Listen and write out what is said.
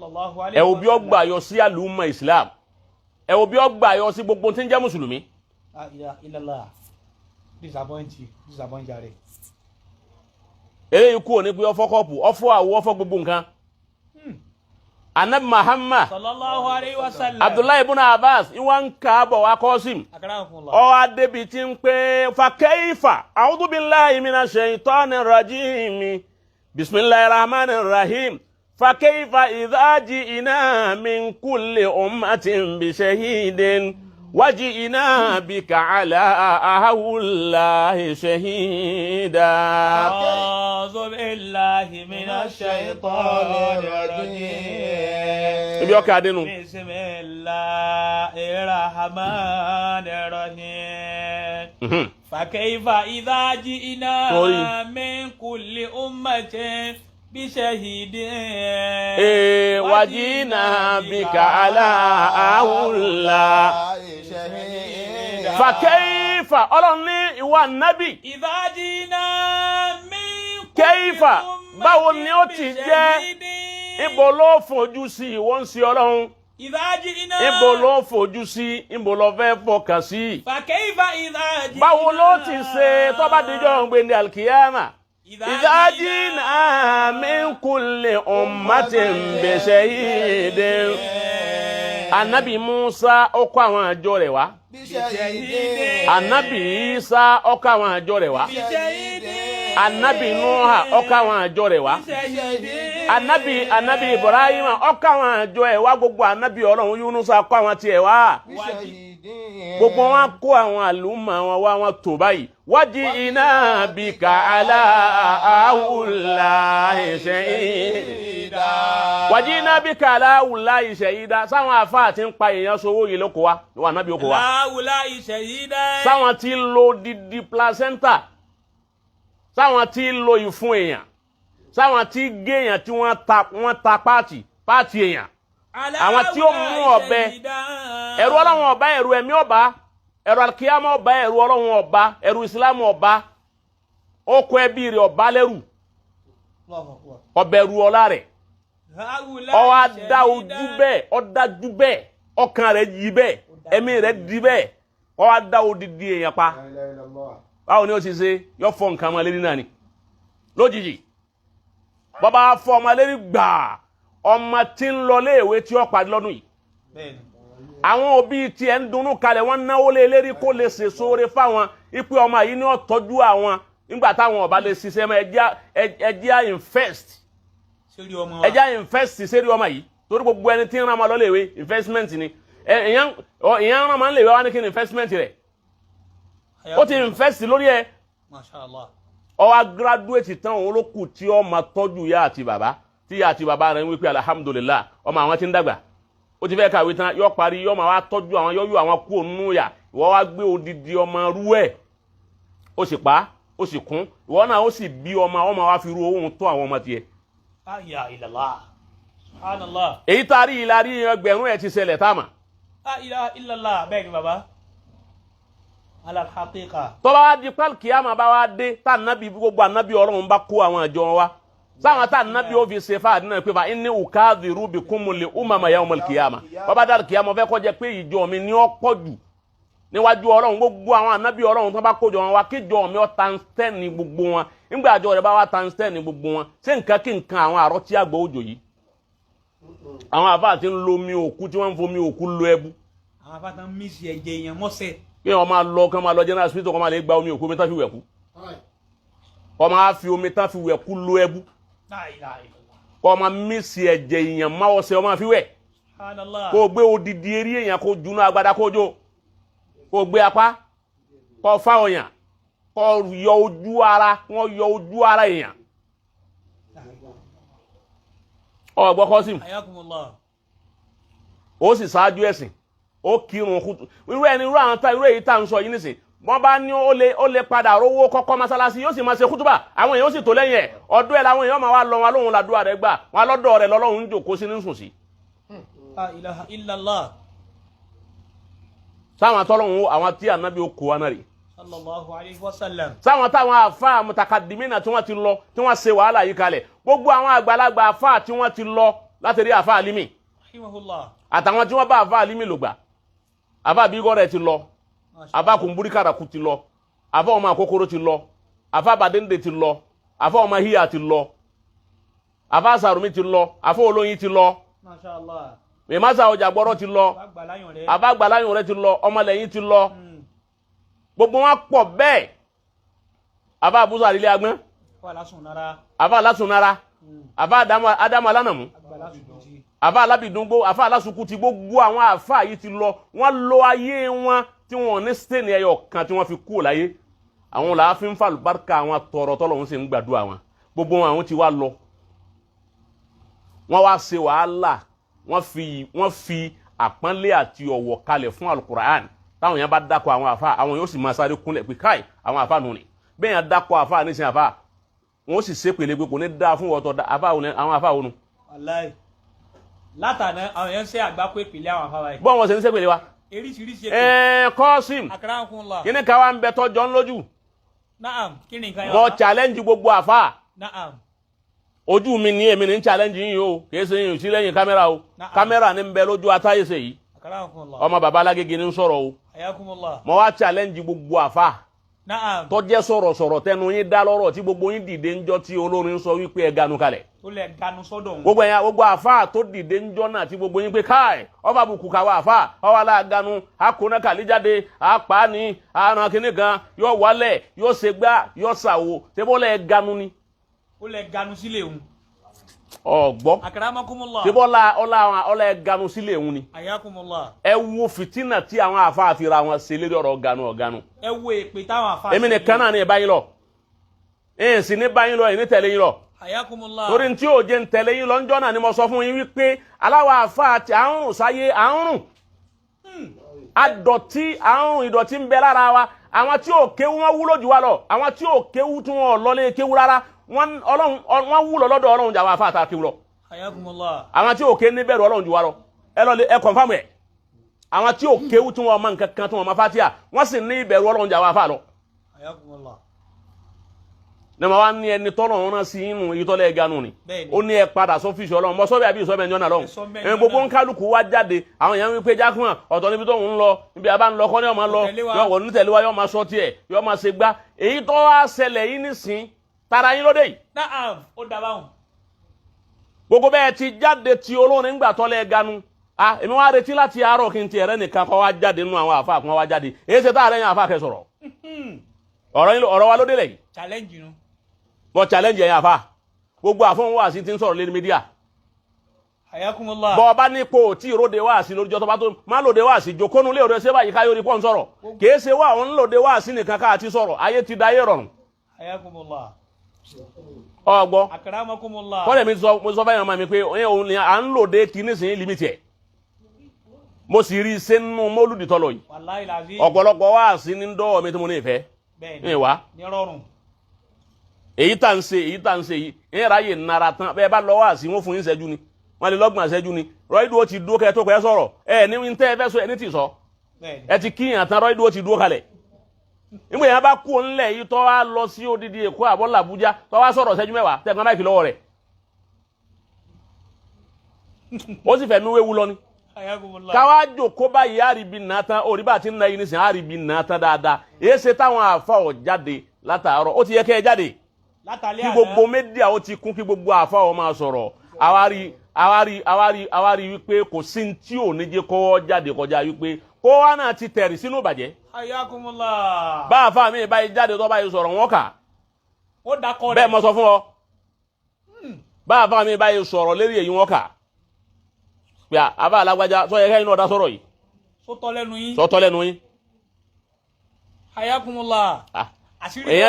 Sallallahu alayhi Ẹ wo bí wa ó gbà yọ sí àlùmọ̀ Islam, ẹ wo bí ó gbà yọ sí gbogbo tí ń jẹ́ mùsùlùmí. La ilaha illallah. Disappoint you, disappoint jàre. Eléyìí kúrò ní pé ọfọ kọ́ọ̀pù, ọfọ àwọ̀, ọfọ gbogbo nǹkan. Anabi Muhammad Sallallahu alayhi wa sallam. Abdullahi ibn Abbas ìwà ń kà á bọ̀ wá Qasim. Akramakumullah. Ọ adébi tí ń pé fakeifa a'udhu billahi minash shaitani rajim, bismillahir rahmanir rahim, fakeifa idha ji'na min kulli ummatin bi shahidin wa ji'na bika ala ha'ula'i shahida. أعوذ بالله من الشيطان الرجيم. Ibi ọkà adénu. بسم الله الرحمن الرحيم. فكيف إذا جئنا من كل أمة بشهيد Ee, وجئنا بك على هؤلاء فكيف. Ọlọ́run ní ìwà nábì. إذا جئنا من كل كيف أمة báwo ni ó ti jẹ́? بشهيد. Ibo ló fojú sí, ìwọ ń ṣe Ọlọ́run? إذا جئنا Ibo ló fojú sí? Ibo ló fẹ́ fọkàn sí? فكيف إذا جئنا Báwo ló ti ṣe tó bá dijọ́ ń gbé ní alkiyama? إذا جئنا من كل أمة بشهيد. Anabi Musa, ó kó àwọn àjọ rẹ̀ wá. Anabi Isa, ó kó àwọn àjọ rẹ̀ wá. بشهيد. Anabi Nuha, ó kó àwọn àjọ rẹ̀ wá. بشهيد. Anabi Ibrahim, ó kó àwọn àjọ ẹ̀ wá. Gbogbo anabi Ọlọ́run, Yunusa kó àwọn tiẹ̀ wá. Gbogbo wọn kó àwọn àlùmọ̀ wọn wá, wọn tó báyìí. وجئنا بك على هؤلاء شهيدا. وجئنا بك على هؤلاء شهيدا. Sáwọn àfáà tí ń pa èèyàn sowó yìí ló kó wa wà nábì ó kó wa. هؤلاء شهيدا. Sáwọn tí ń lo didi placenta, sáwọn tí ń lo ìfun èèyàn, sáwọn tí gé èèyàn tí wọ́n ta part èèyàn, àwọn tí ó mú ọ̀bẹ, ẹ̀rù Ọlọ́run ọba, ẹ̀rù ẹ̀mí ọba, ẹ̀rù alikiyama ọba, ẹ̀rù Ọlọ́run ọba, ẹ̀rù Ìsìlámù ọba, ó kọ ẹbí rẹ̀ ọba lẹ́rù, ọbẹ̀rù ọlá rẹ̀, ó wá dá ojú bẹ́ẹ̀, ó dájú bẹ́ẹ̀, ọkàn rẹ̀ yí bẹ́ẹ̀, ẹ̀mí rẹ̀ di bẹ́ẹ̀, ó wá dá odidi èèyàn pa. Báwo ni ó ti ṣe? Yọ fọ nǹkan ọmọ lérí náà ni lójijì. Bàbá fọ ọmọ lérí gbàá, ọmọ tí ń lọ léèwé tí ó parí lọ́dún yìí, àwọn òbí tiẹ̀ ń dunnú kalẹ̀, wọ́n náwó lé lérí kó lè ṣe sóore fáwọn ipe ọmọ yìí ní ó tọ́jú àwọn nígbà táwọn ọba lè ṣiṣẹ́ mọ́. Ẹjẹ́ à invest, ẹjẹ́ à invest sérí ọmọ yìí, torí gbogbo ẹni tí ń rán ọmọ lọ léèwé, investment ni. Ìyẹn ń rán ọmọ léèwé wá ní kí ni investment rẹ̀? Ó ti invest lórí ẹ. Masha Allah. Ó wá graduate tán, òun ló kù tí ó máa tọ́jú ìyá àti bàbá, tí ìyá àti bàbá rẹ̀ ń wí pé alhamdulillah, ọmọ àwọn ti ń dàgbà, ó ti fẹ́ kàwé tán, yọ parí, yọ máa wá tọ́jú àwọn, yọ yọ àwọn kú ònú yà. Ìwọ wá gbé odidi ọmọ rú ẹ̀, ó sì pa, ó sì kún, ìwọ náà ó sì bí ọmọ, ọmọ wa fi ru owó tó àwọn ọmọ tiẹ̀. La ilaha illallah. Subhanallah. Èyí tá a rí yìí la rí, ẹgbẹ̀rún ẹ̀ ti ṣẹlẹ̀ tá a mà. La ilaha illallah. Bẹ́ẹ̀ ni bàbá. Ala haqiqa. Tọ́ba wa di pálí kíámà bá wa dé, tá ànábì, gbogbo ànábì Ọlọ́run bá kó àwọn àjọ wa, sáwọn tá ànábì ó fi ṣe fáàdì náà pé فإني أكاثر بكم الأمم يوم القيامة. Bàbá dàrí kíámà fẹ́ kọjá pé ìjọ mi ní ó pọ̀ jù níwájú Ọlọ́run. Gbogbo àwọn ànábì Ọlọ́run tó bá kójọ wọn wá, kíjọ mi ó times 10 ní gbogbo wọn. Nígbà àjọ rẹ bá wá times 10 ní gbogbo wọn, ṣé nǹkan kí nǹkan àwọn àrọ́ tí àgbọ̀ òjò yìí, àwọn àfáà ti ń lo omi òkú, tí wọ́n ń fomi òkú lo ẹbu? Àwọn afáàtàn mísì ẹ̀jẹ̀ èèyàn mọ́sẹ̀. Kí wọ́n máa lọ, kí wọ́n máa lọ general hospital, kí wọ́n máa lè gba omi òkú, omi tán fi wẹ̀ kú, kọ́ máa fi omi tán fi wẹ̀ kú lo ẹbu. La ilaha illallah. Kọ́ máa mísì ẹ̀jẹ̀ èèyàn má ọṣẹ, ọ máa fi wẹ̀. Subhanallah. Kó o gbé odidi eré èèyàn, kó o junú agbada, kó o jó, kó o gbé apá, kó o fá ọyàn, kó o yọ ojú ara, wọ́n yọ ojú ara èèyàn. Ọ gbọ́ kọ́sìm. Ayakumullah. Ó sì ṣáájú ẹ̀sìn, ó kírun kútu irú ẹni irú àwọn tá irú èyí tá à ń sọ yìí nísìn, wọ́n bá ní ó lè padà rówó kọ́kọ́ mọ́sálásí, yóò sì máa ṣe kútùbà, àwọn èèyàn ó sì tó lẹ́yìn ẹ̀. Ọdún ẹ̀ làwọn èèyàn máa wá lọ wọn lóhun làdúrà rẹ̀ gbà wọn lọ́dọ̀ rẹ̀ lọ́lọ́hun ń jòkó sí ní sùn sí. La ilaha illallah. Sáwọn atọ́lọ́hun, àwọn tí ànábì ó kó wa náà rè. Sallallahu alayhi wa sallam. Sáwọn táwọn àfa متقدمين tí wọ́n ti lọ, tí wọ́n ṣe wàhálà yìí kalẹ̀, gbogbo àwọn àgbàlagbà àfa tí wọ́n ti lọ. Láti rí àfa Alimi Rahimahullah. àtàwọn tí wọ́n bá àfa Alimi lò gbà, àfa Àbígọ́rẹ̀ ti lọ, Masha àfa Kùnbúrí Kàràkù ti lọ, àfa ọmọ Àkókòrò ti lọ, àfa Bàdéǹdè ti lọ, àfa ọmọ Híyà ti lọ, àfa Sàrùmí ti lọ, àfa Olóyin ti lọ, Masha Allah. Mèmásà ọjà gbọ́rọ̀ ti lọ, Wàá gbà láyàn rẹ̀. àfa Àgbàláyùn rẹ ti lọ, ọmọlẹ́yìn ti lọ, gbogbo wọn pọ̀ bẹ́ẹ̀. Àfa Àbúsà àdílé agbọ́n, Wà lásùn nára. àfa Alásùnnára, àfa Ádámù Alánàmú, Àgbà lásùn ti. àfa Alábìdúngbò, àfa Alásùkú ti, gbogbo àwọn àfa yìí ti lọ. Wọ́n lọ ayé wọn tí wọn ò ní stéènì ẹyọ kan tí wọ́n fi kú láyé. Àwọn làá fi ń fa àlùbáríkà, àwọn tọrọ tọlọ́run sì ń gbàdúrà wọn. Gbogbo wọn àwọn ti wá lọ, wọ́n wá ṣe wàhálà, wọ́n fi àpọ́nlé àti ọ̀wọ̀ kalẹ̀ fún alukur'an. Táwọn yẹn bá dákọ̀ àwọn àfa, àwọn yóò sì máa sáré kúnlẹ̀ pé káì, àwọn àfa nù ni. Bẹ́ẹ̀ yẹn dákọ̀ àfa nísìnyí, àfa wọn ó sì ṣépèlé pé kò ní dáa fún wọ́tọ̀ àfa òun, àwọn àfa òun. Wàláì. Látàná àwọn èèyàn ń ṣe àgbákò ìpìlẹ̀ àwọn afárá yìí. Bọ́n wọn ṣe ń ṣépèlé wa. Eríṣiríṣi èpè. Ẹ̀ẹ́ Kọ́sìm. Akramakumullah. Kíní ká wa ń bẹ tọ́jọ́ ń lójú. Naam, kí ni nǹkan yẹn? Mo Bàbá? challenge gbogbo àfa. Naam. Ojú mi ní, èmi ní challenge yín o, kì í ṣe yín sí lẹ́yìn kámẹ́rà o. Naam. Kámẹ́rà ní ń bẹ lójú atáyèsè yìí. Akramakumullah. Ọmọ bàbá alágége ní ń sọ̀rọ̀ o. Hayakumullah. Mo wá challenge gbogbo àfa Naam. tọ́jẹ́ sọ̀rọ̀sọ̀rọ̀, tẹnu yín dá lọ́rọ̀, tí gbogbo yín dìde ńjọ́ tí olórin sọ wípé ẹ ganu kalẹ̀. Tó lẹ̀ ganu sọ́dọ̀ òun. Gbogbo ẹ̀yà, gbogbo àfa tó dìde ńjọ́ náà tí gbogbo yín pé káì ọba àbùkù káwa àfa ọwọ́ aláàgánu akóná kàlíjáde apáni àrùn kìnnì kan yóò wálẹ̀, yóò ṣègbà, yóò ṣàwò tẹ́bọ́lẹ̀ ẹ ganu ni. Ó lẹ̀ ganu sílé òun. Ọ̀gbọ́. Akramakumullah. Tẹ́bọ́lá ọlá ọlá ẹ ganu sílé òun ni. Hayakumullah. Ẹ wo fìtínà tí àwọn àfa àfihàn wọn ṣe lérí ọ̀rọ̀ ganu ọ̀ganu. Ẹ wo èpè táwọn àfa. Èmi nìkan náà ni ẹ bá yín lọ, ẹ̀ sì ní bá yín lọ, ẹ̀ ní tẹ̀lé yín lọ. Hayakumullah. Torí tí yóò jẹ́ ń tẹ̀lé yín lọ́njọ́ náà ni mo sọ fún yín wípé aláwọ̀ àfa àti àrùn sáyé àrùn adọ̀tí, àrùn ìdọ̀tí ń bẹ lára wa. Àwọn tí ò kéwú wọn wúlò jù wá lọ. Àwọn tí ò kéwú tí wọn ò lọlé kéwú rárá, wọn Ọlọ́run wọn wúlò lọ́dọ̀ Ọlọ́run jà wá àfa àtà kéwú lọ. Hayakumullah. Àwọn tí ò ké ní bẹ̀rù Ọlọ́run jù wá lọ. Ẹ lọ lé ẹ confirm ẹ. Àwọn tí ò kéwú tí wọn mọ nǹkan kan, tí wọn mọ fatia, wọn sì ní ìbẹ̀rù Ọlọ́run jà wá àfa lọ. Hayakumullah. Ní ma wá ní ẹni tọ́lọ̀ rán sí inú ìtọ́lẹ̀ ẹ̀gánú ni. Bẹ́ẹ̀ni. Ó ní ẹ padà sọ́fíìsì Ọlọ́run mọ́ sọ́bẹ̀ àbí ìsọ́bẹ̀ ẹ̀jọ́ náà lọ́hùn. Ẹ sọ bẹ́ẹ̀. Ẹ̀ gbogbo nkálukú wá jáde, àwọn èèyàn wípé jákùn ọ̀tọ̀ níbi tó ń lọ, níbi àbá ń lọ kọ́ ni ọmọ lọ. Tẹ̀lé wa. Yọ wọ̀ ní tẹ̀lé wa, yọ máa sọ tiẹ̀, yọ máa ṣe gbá. Èyí tó wá ṣẹlẹ̀ yìí nísìn tara yín lóde yìí. Naam, ó dábàá hùn. Gbogbo bẹ́ẹ̀ ti jáde ti olórin ńgbà tọ́lẹ̀ ẹ̀gánú. Ah, èmi wá retí láti àárọ̀ kí n ti ẹ̀rẹ́ nìkan kọ́ wá jáde nínú àwọn àfa kan wá jáde. Èyí ṣe tá àrẹ́yìn àfa kẹ sọ̀rọ̀ ọ̀rọ̀ yín, ọ̀rọ̀ wa lóde lẹ̀ yìí. Challenge nu. Mo challenge ẹ̀yin àfa, gbogbo àfọ̀n wá sí ti ń sọ̀rọ̀ lórí media. Hayakumullah. Bọ́ ọba nípò tí ìròde wá sí lórí jọ́tọ́ bá tó má lòde wá sí jòkónú lé òde ṣé báyìí káyọ̀ rí pọ́n sọ̀rọ̀. Kìí ṣe wá òun lòde wá sí nìkan ká àti sọ̀rọ̀, ayé ti da ayé rọrùn. Hayakumullah. Ọgbọ́. Akramakumullah. Kọ́lẹ̀ mi sọ, mo sọ fẹ́yàn ọmọ mi pé òun ni à ń lòde kí nísìnyí límìtì ẹ̀. Mo sì rí i ṣe nínú mọ́lúdì tọ́lọ̀ yìí. Wàláhì làzí. Ọ̀pọ̀lọpọ̀ wá sí ní dọ́wọ́ mi tí mo ní ìfẹ́ Bẹ́ẹ̀ni. ní wá. Ní rọrùn. Èyí tá ń ṣe, èyí tá ń ṣe yìí ń ráyè nara tán. Bẹ́ẹ̀ bá lọ wá sí wọn fún yín ṣẹ́jú ni, wọ́n lè lọ́gbọ̀n ṣẹ́jú ni. Rọ́ìdù ó ti dúró kẹ́ tó pẹ́ sọ̀rọ̀ ẹ ní tẹ́ ẹ fẹ́ sọ ẹ ní tì sọ. Bẹ́ẹ̀ni. Ẹ ti kíyàn tán, rọ́ìdù ó ti dúró kalẹ̀. Nígbà yẹn bá kú ńlẹ̀ yìí tọ́ wá lọ sí odidi Èkó àbọ̀ làbújá tọ́ wá sọ̀rọ̀ ṣẹ́jú 10 tẹ̀ kan máìkì lọ́wọ́ rẹ̀, ó sì fẹ̀mí wéwu lọ ni. Hayakumullah. Káwá jòkó báyìí àríbi nàtàn orí bá ti ń na yìí nísìnyí àríbi nàtàn dáadáa. Èyí ṣe táwọn àfa ọ̀ jáde látàárọ̀, ó ti yẹ kẹ́ ẹ jáde Látàlẹ́ kí àná. gbogbo media ó ti kún, kí gbogbo àfa ọ̀ máa sọ̀rọ̀. Àwárí àwárí àwárí àwárí wípé kò sí ní tí ò ní jẹ́ kó jáde kọjá wípé kó wá náà ti tẹ̀rì sínú ìbàjẹ́. Hayakumullah. Bá àfa mi báyìí jáde tó báyìí sọ̀rọ̀ wọn kà. Ó dakọ rẹ̀. Bẹ́ẹ̀ mo sọ fún ọ, bá àfa mi báyìí sọ̀rọ̀ lérí èyí wọn kà pé àfa alágbájá sọ yẹ kẹ́yìn náà dá sọ̀rọ̀ yìí. Sótọ́ lẹ́nu yín. Sọtọ́ lẹ́nu yín. Hayakumullah. Ah. Àṣírí. Èyàn.